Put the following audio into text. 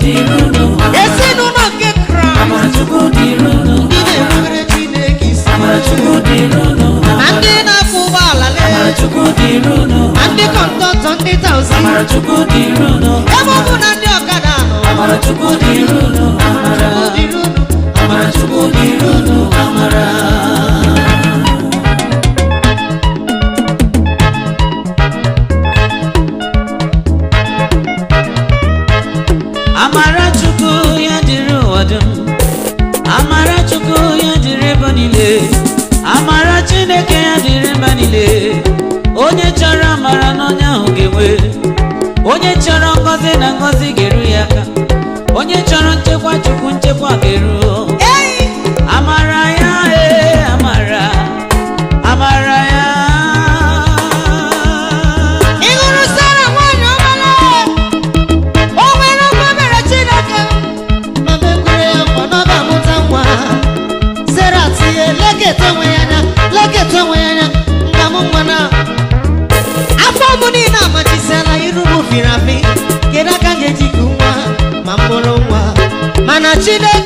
dịrị unu. Ezinụlọ nke Kraịst. Amara Chukwu dịrị unu. Ndị na-erubere Chineke isi. Amara Chukwu dịrị unu. Ma ndị na-akwụ ụgbọala lee. Amara Chukwu dịrị unu. Ma ndị kọndọktọ, ndị taxi. Amara Chukwu dịrị unu. Ebe ọ bụ na ndị ọkada nọ. Amara Chukwu dịrị unu. Amara. Chukwu dịrị unu. Amara Chukwu dịrị unu. Amara. Amara Chukwu ya dịrị ụwa dum. Amara Chukwu ya dịrị ebe niile. Amara Chineke ya dịrị mba niile. Onye chọrọ amara n'onye ahụ ga-enwe. Onye chọrọ ngọzi na ngọzi ga-eru ya aka. Onye chọrọ nchekwa Chukwu, nchekwa ga-eru. Ei! Amara ya, ee, amara. Amara ya. Ị hụrụ Sara nwaanyị ọmala? O nwere nkwa mere Chineke ma mekwere ya nkwa na ọ ga-amụta nwa. Sara tinye leketa onwe ya anya, leketa onwe ya anya, nga mụ nwa na afọ m niile amachisiala, iru m firi afị, kedu aka m ga-eji ku nwa ma m mụrụ nwa? Mana Chineke